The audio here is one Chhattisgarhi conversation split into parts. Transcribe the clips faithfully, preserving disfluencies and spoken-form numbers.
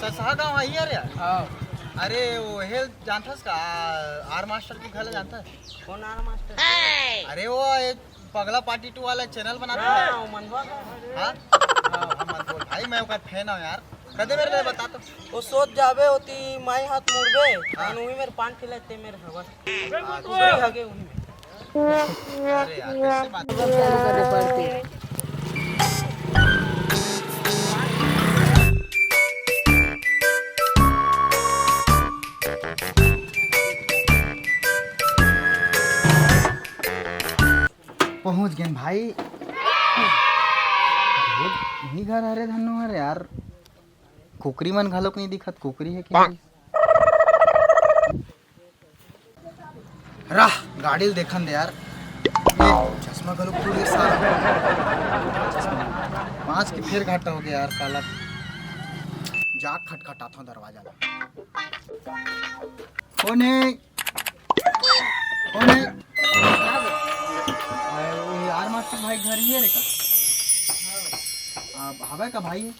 सहा गांव आई है रे। हाँ। अरे वो हे जानथस का, आर मास्टर के घर जानथस? कौन आर मास्टर? अरे वो एक पगला पार्टी टू वाला चैनल बनाथस। हाँ, वो मनवा का। हाँ? हाँ, मत बोल भाई, मैं ओकर फैन हूँ यार। कदे मेरे लिए बता तो। वो सोच जाबे होती माई हाथ मुड़बे, हाँ। अन उही मेरे पान खिलाते मेरे हवा। हाँ, कुकरी हगे उही में। अरे यार, कैसे बात? चालू करने पड़ती है। पहुंच गेन भाई। यही घर हरे धन्नो हरे यार। कुकरी मन घलोक नहीं दिखत, कुकरी है क्या? रह, गाड़ी ल देखन दे यार। ए, चश्मा घलो फूट गे साला। चश्मा। पाँच के फेर घाटा हो गया यार साला। जा खटखटाथों दरवाजा ला। कौन है? कौन है? अरे, ये आर मास्टर भाई घर ही है रे का? अब हवे का भाई?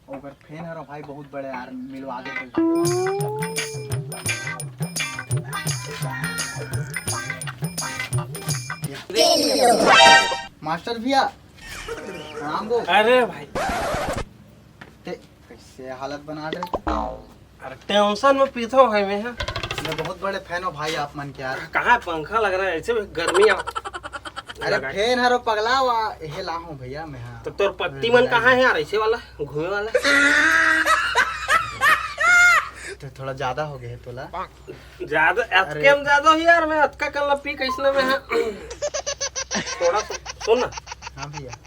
ओकर फैन हरो भाई, बहुत बड़े यार, मिलवा दे। मास्टर भैया, प्रणाम गो। अरे भाई। ते कैसे हालत बना दे? अरे टेंशन में पीता हूँ भाई मैं, हाँ। मैं बहुत बड़े फैन हूँ भाई आप मन के यार। कहाँ पंखा लग रहा है ऐसे भी गर्मी आ। अरे लगा। फैन हरो पगला हुआ, हे ला हूँ भैया मैं, हाँ। तो तोर पत्ती मन कहाँ है यार, ऐसे वाला घूमे वाला? तो थोड़ा ज्यादा हो गया है तोला। ज्यादा अतके अरे। में ज्यादा हो यार, मैं अतका कल पी कैसने में, हाँ। थोड़ा सा सुन ना। हाँ भैया।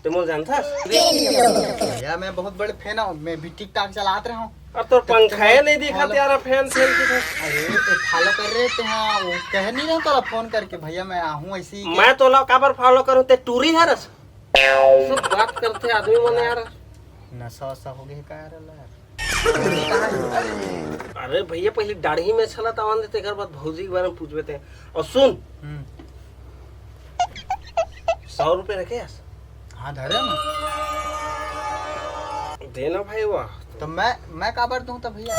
ते मोला जानथस? भैया, मैं बहुत बड़े फैन हूँ, मैं भी TikTok चलात रहे हूँ। अब तोर तो पंखा ही नहीं दिखत follow यार, फैन फैन की तो। अरे, तो follow कर रहे थे, हाँ, वो कह नहीं रहे तोला फोन करके, "भैया, मैं आहूँ ऐसी ही मैं तोला काबर follow करूँ, ते टूरी हरस?" सब बात करते आदमी मन यार। नशा वशा हो गया का यार, यार? अरे भैया, पहले दाढ़ी में छला तवन दे, तेकर बाद भौजी के बारे में पूछबे ते। और सुन, हम्म। सौ रुपये रखे हस? हाँ, धरे ना। देना भाई, वाह। तो मैं, मैं काबर दूं तो भैया?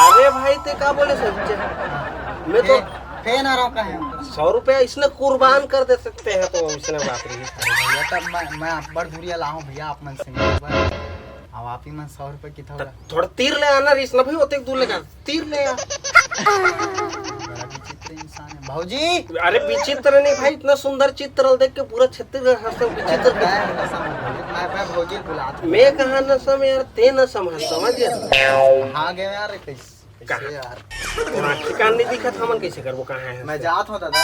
अरे भाई, ते का बोले सोचे? हाँ। मैं तो फे-, फैन आ रहा हूँ, कहे हम। सौ रुपया इसने कुर्बान कर दे सकते हैं, तो इसने बात रही। अरे भैया, तब मैं, मैं आप बड़ दूरिया लाऊं भैया, आप मन से मिलूं बस। अब आप ही मन सौ रुपये की थोड़ा। थोड़ा तीर ले आना, रिस ना भाई, ओतेक दूर ले जा। तीर ले आ। बड़ा विचित्र इंसान है। भौजी! अरे विचित्र नहीं भाई, इतना सुंदर चित्र देख के पूरा छत्तीसगढ़ हंसता है, विचित्र। मैं, मैं नशा मत बोलिए, मैं, मैं भौजी को बुलाता हूँ। मैं कहाँ नशा में यार, ते नशा में हंस, समझ गया? हाँ गए यार, कैसे, कैसे कहाँ? यार? तोर आँखी कान नहीं दिखत, हमन कैसे करबो, कहाँ है? मैं जात हूँ दादा।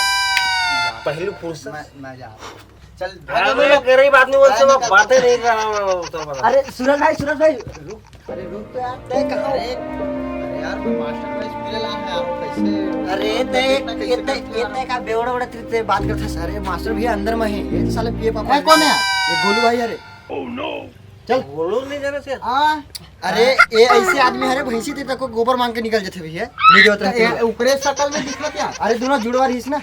पहलू फुर्सत। मैं, मैं जात हूँ। चल, अरे, भाग। गरीब आदमी बोलते, मैं बातें नहीं कर रहा हूँ, तो बता। अरे सूरज भाई, सूरज भाई, रुक। अरे रुक तो यार, तय कहाँ हो? अरे, अरे यार, मैं मास्टर का स्कूल ला है यार, कैसे? अरे, तय, कैसे ये तय, करते ये यार? तय का बेवड़ा बड़ा तेरे से बात करता है, सारे मास्टर भैया अंदर में है। ये तो साले पिए पापा ए, कौन है? ये गोलू भाई, अरे। चल। गोलू नहीं जाना से? हाँ। अरे, ये ऐसे आदमी, अरे भैंसी तेरे को गोबर मांग के निकल जाते भैया। नहीं जो तो रहते ये हैं। ऊपरे शकल में दिखत यार। अरे, दोनों जुड़वा रहीस ना।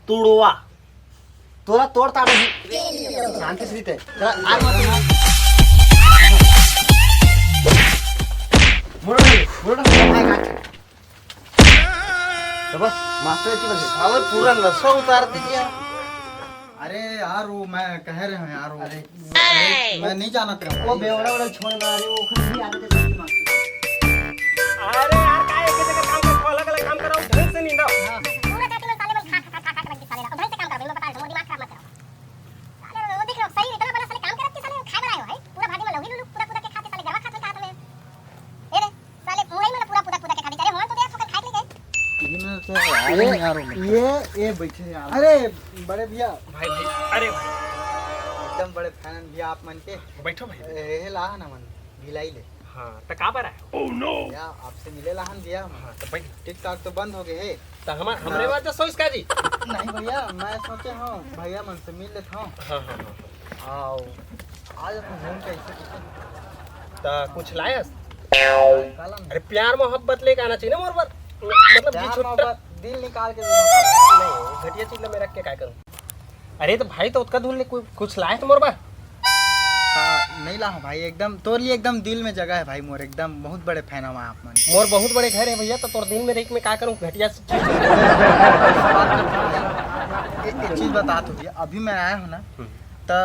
तुड़वा। तोरा तोड़ ताड़ नहीं। शांति से रहते। तेरा आग मत लगा। मुड़, मुड़, मुड़, मुड़, आग, आग। तो बस, मास्टर की बस। अबे पूरा नशा उतार दिया। अरे यार, वो मैं कह रहे हूँ यार, वो अरे, अरे, मैं नहीं जाना तेरा। वो बेवड़ा बड़ा छोड़ ना रहे, वो खुद भी आते थे मास्टर। अरे यार, का एक जगह काम कर, अलग-अलग काम कराओ, ढंग से नींदो। हाँ। पूरा चार किलो साले बस खा, खा, खा, खा, खा के बस साले, और ढंग से काम करो, इनको पता है, दिमाग खराब मत करो। साले वो देख लो, सही इतना बड़ा साले काम करत के साले खाए बनाए हो, है? पूरा भाजी में लौंगी लुलु, पूरा, पूरा के खाते साले गरवा खाते हाथ में। ए रे, साले मुरई में ना पूरा, पूरा, पूरा के खा दी। अरे, मोहन तो दे, फुकट खाए के लिए गए। ये ना तो आ रहे हैं यार, ये, ये बैठे हैं यार। अरे, बड़े भैया। भाई, भाई, अरे भाई। एकदम बड़े फैन भैया आप मन के। बैठो भाई। ए, हे ला ना मन, भिलाई ले। हाँ, त काबर आए हो? भैया, आपसे मिले लाहन भैया हम। हाँ, तो बैठ। TikTok तो बंद हो गए है। तो हमार, हमरे हाँ। बात तो सोच का जी? नहीं भैया, मैं सोचे हूँ, भैया मन से मिल लेता हूँ। हाँ, हाँ, हाँ, हाँ। आओ, आज अपन घूम के ऐसे किसे? तो कुछ लायस? काला में। अरे, प्यार मोहब्बत लेके आना चाहिए ना मोर बर। मतलब, प्यार बिछुट्टा। मोहब्बत, दिल निकाल के दिल निकाल। नहीं, घटिया चीज ला मैं रख के काय करूँ? अरे, तो भाई, तो ओतका दूर ले कोई कुछ लायस मोर बर? का, नहीं लाहूँ भाई, एकदम तोर लिए एकदम दिल में जगह है भाई मोर, एकदम बहुत बड़े फैन हूँ आप मन। मोर बहुत बड़े घर है भैया, तो तोर दिल में रहिके मैं का करूँ, घटिया से चीज। एक, एक चीज बता तू भैया, अभी मैं आया हूँ ना, हम्म। तो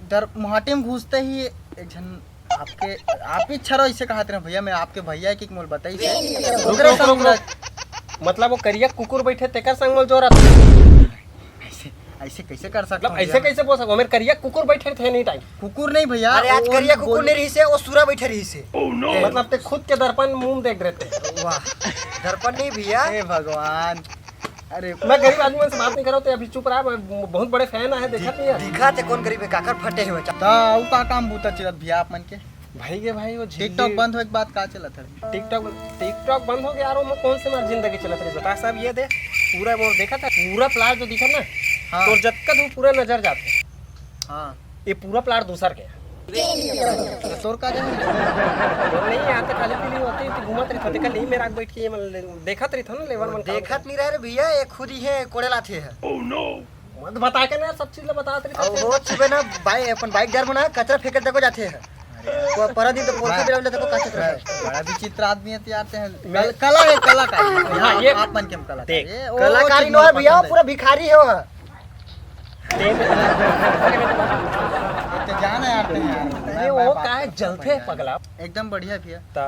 इधर मुहाटी में घुसते ही एक झन आपके, आप ही छरो ऐसे कहत रहे भैया, मैं आपके भैया की मोल बताई से। रुक, ओकरे रुक, संग रुक, रुक। मतलब वो करिया कुकुर बैठे तेकर संग मोल जोरत। ऐसे, ऐसे कैसे कर सकता मतलब हूँ ऐसे भैया? कैसे बोल सकता हूँ? मेरे करिया कुकुर बैठे थे एनी टाइम। कुकुर नहीं भैया, अरे आज वो करिया कुकुर बोल- नहीं रही से, वो सूरा बैठे रही से। मतलब ते खुद के दर्पण मुंह देख रहे थे। वाह, दर्पण नहीं भैया। हे भगवान, अरे मैं गरीब आदमी मन से बात नहीं करत, अभी चुप रहा, मैं बहुत बड़े फैन आहे, देखत नहीं है। दिखा थे कौन गरीब है, काकर फटे हुए। तो ऊ का काम बूता चलत भैया आप मन के? भाई के भाई वो झिल्ली TikTok बंद होए के बाद का चलत है? TikTok, TikTok बंद हो गया यार, वो कौन से मार जिंदगी चलत रही बता साहब, ये दे पूरा वो देखा था, पूरा प्लाट जो दिखा ना, हाँ। तो जतका तू पूरा नजर जाते। हाँ। ये पूरा प्लाट दूसर के। तो तोर का जाए? नहीं, यहाँ तो खाली पीली होती है, तो घूमत रही था, देखा नहीं, मेरा बैठ के ये मन देखत रही था ना, लेबर मन काम देखत नहीं रहे रे भैया, ये खुद ही है, कोड़े लाथे है। मत बता के ना, सब चीज ला बतात रही अब था। रोज सुबह ना बाइ-, अपन बाइक डर बना कचरा फेंके देखो जाते हैं। वो परा दिन तो पोलखा अरे। बिरावले देखो का चक्कर है। बड़ा विचित्र आदमी है यार ते हैं। मैं कल-, कला है, कलाकार। हाँ, ये आप मन के हम कलाकार। देख, ये वो कलाकारी चीज नो है मोला भैया, पसंद है। पूरा भिखारी है वो। देख। ये तो जान है यार ते हैं यार। ये मैं वो बात का है, करता हूँ जलते हैं भैया। पगला। एकदम बढ़िया भैया। ता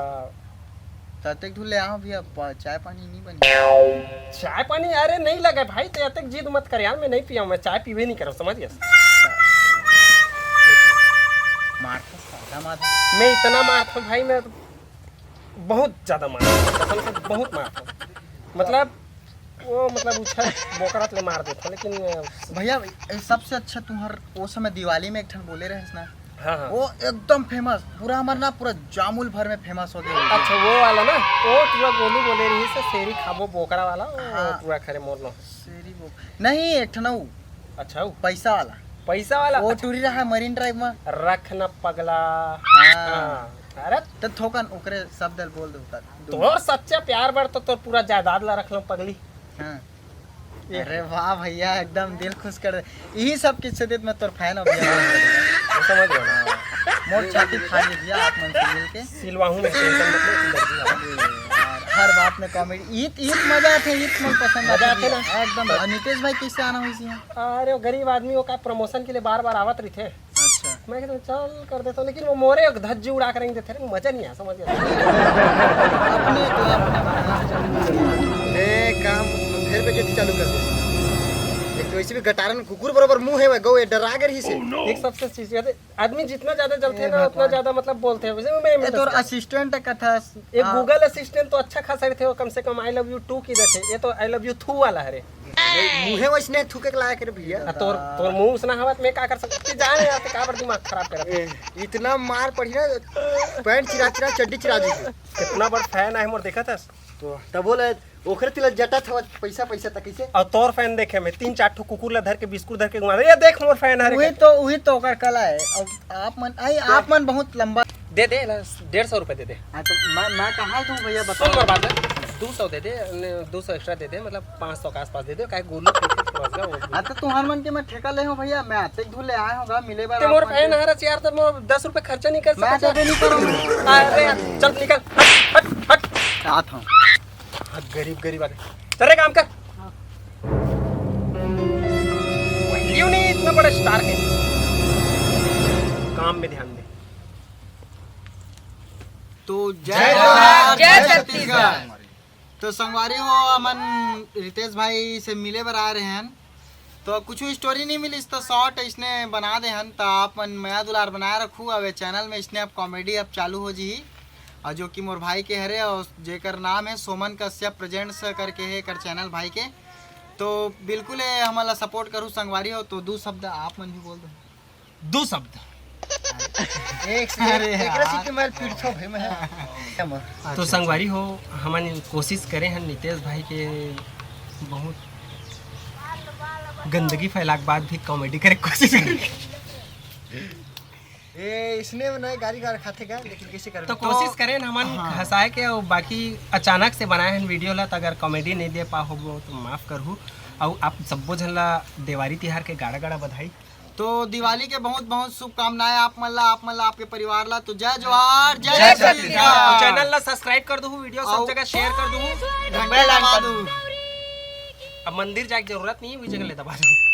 ततेक धुर ले आहो भैया, प-, चाय पानी नहीं बनी। चाय पानी? अरे नहीं लगे भाई, ते अतेक जिद मत कर यार, मैं नहीं पिया, मैं चाय पीबे नहीं करूँ, समझ गया? मारता साला मार। मैं इतना मारता हूँ भाई, मैं बहुत ज्यादा मारता हूँ, कसम से बहुत मारता हूँ। मतलब वो मतलब उछल बोकरत ले मार देता, लेकिन अ, भैया, ए, सबसे अच्छा तुम्हार वो समय दिवाली में एक ठन बोले रहे ना, हाँ, हाँ। वो एकदम फेमस, पूरा हमार ना पूरा जामुल भर में फेमस हो गया। अच्छा, वो वाला ना, वो पूरा गोलू बोले रही से शेरी खाबो बोकरा वाला, वो हाँ। पूरा खरे मोर नो। शेरी बो-, नहीं, एक ठन ऊ अच्छा, वो पैसा वाला। पैसा वाला? वो अच्छा। टूरी रहा मरीन ड्राइव में। रख न पगला। हाँ। हाँ। अरे तो थोकन ओकरे शब्द ल बोल दो का। तोर सच्चा प्यार बर तो तोर पूरा जायदाद ला रख लो पगली। हाँ। ये अरे वाह भैया, एकदम दिल खुश कर दे। यही सब किस्से देत मैं तोर फैन हो भैया। समझ गया ना? मोर छाती फाड़ दे भैया, आप मन से मिलके। सिलवाहूँ मैं, टेंशन मत ले, तू डर भी हवा। यार, हर बात में कॉमेडी। ईत, ईत मजा आथे, ईत मन पसंद मजा आथे आथे भैया। ना? एकदम। और नितेश भाई किससे आना हुई सी यहाँ? अरे वो गरीब आदमी, वो का प्रमोशन के लिए बार बार आवत रही थे। अच्छा। मैं कहता हूँ, "चल कर देता हूँ," लेकिन वो मोरे एक धज्जी उड़ा कर रख देते थे, मजा नहीं आया, समझ गया? अपने तो अपने ए, काम फिर बेइज्जती चालू कर दे। एक तो वैसे भी गटारन कुकुर बराबर मुंह है, गौ ये डरा कर ही से। एक सबसे चीज याद है, आदमी जितना ज्यादा जलते हैं ए ना, उतना भगवान। ज्यादा मतलब बोलते हैं। वैसे मैं ए, तोर असिस्टेंट है कथा। ये हाँ। Google असिस्टेंट तो अच्छा खासा रहते हो, कम से कम "I love you" टू की देते। ये तो "I love you" थू वाला है रे। मुहे वैसने थूके के लायक रे भैया। आ, तोर, तोर मुंह उसना हवा त मैं का कर सकत? जाने यार, ते काबर दिमाग खराब करत? ए, इतना मार पड़ी ना, पैंट चिरा चिरा, चड्डी चिरा दी। कितना बड़ फैन आहे मोर, देखत हस? तो तब बोले, ओखरे तिला जटा था, पैसा, पैसा तक कैसे? और तोर फैन देखे मैं, तीन चार ठो कुकुर ला धर के, बिस्कुट धर के घुमा दे। ये देख मोर फैन है रे। वही तो, वही तो ओकर कला है। अब आप मन, आई, आप मन बहुत लंबा दे दे ना, डेढ़ सौ रुपए दे दे। हाँ, तो मैं, मैं कहाँ दूँ भैया, बताओ। सुन मोर बात, दो सौ दे दे, ने, दो सौ एक्स्ट्रा दे दे, मतलब पाँच सौ के आसपास दे दे, काहे गोलू पीछे समझ गया वो। हाँ, तो तुम्हार मन के मैं ठेका ले हूँ भैया, मैं आते धुले आए हूँ गा, मिले बार ते मोर आप मन फैन के। हरस यार, तो मोर दस रुपए खर्चा नहीं कर मैं सकता। देबे नहीं करूँ। अरे यार, चल निकल, हट, हट, हट। आत हूँ। हाँ, गरीब, गरीब आदमी। चल रे, काम कर। वैल्यू नहीं इतना बड़ा स्टार के। काम में ध्यान दे। तो जय जय जोहार, जोहार, जय जय छत्तीसगढ़। छत्तीसगढ़। तो संगवारी हो, हमन रितेश भाई से मिले बर आ रहे हैं, तो कुछ स्टोरी नहीं मिलिस, तो शॉर्ट इसने बना दे हन। तो आप मन मया दुलार बनाए रखू। अब ये चैनल में इसने अब कॉमेडी अब चालू हो जी, और जो कि मोर भाई के हरे, और जेकर नाम है सोमन कश्यप प्रेजेंट्स करके है एकर चैनल भाई के। तो बिल्कुल ये हमन ला सपोर्ट करू संगवारी हो। तो दू शब्द आप मन भी बोल दो। दू शब्द। एक से अरे एक, एकरा से यार। कि मैं पीटथो भाई मैं। तो संगवारी हो, हमन कोशिश करे हैं नितेश भाई के बहुत गंदगी फैला के बाद भी कॉमेडी करे के कोशिश करे। ए, इसने में नए गारी गार खाथे का, लेकिन कैसे करबे? तो कोशिश करें हमन हाँ। हंसाए के, और बाकी अचानक से बनाए हैं वीडियो ला, तो अगर कॉमेडी नहीं दे पा होबो तो माफ करहू। और आप सब्बो झन ला देवारी तिहार के गाड़ा गाड़ा बधाई। तो दिवाली के बहुत बहुत शुभकामनाएं आप मन ला, आप मन ला, आपके परिवार ला। तो जय जोहार, जय छत्तीसगढ़। चैनल ला सब्सक्राइब कर दू, वीडियो सब जगह शेयर कर दू। घंटा दबा दू। अब मंदिर जाए के जरूरत नहीं है, वही जगह ले दबा दू।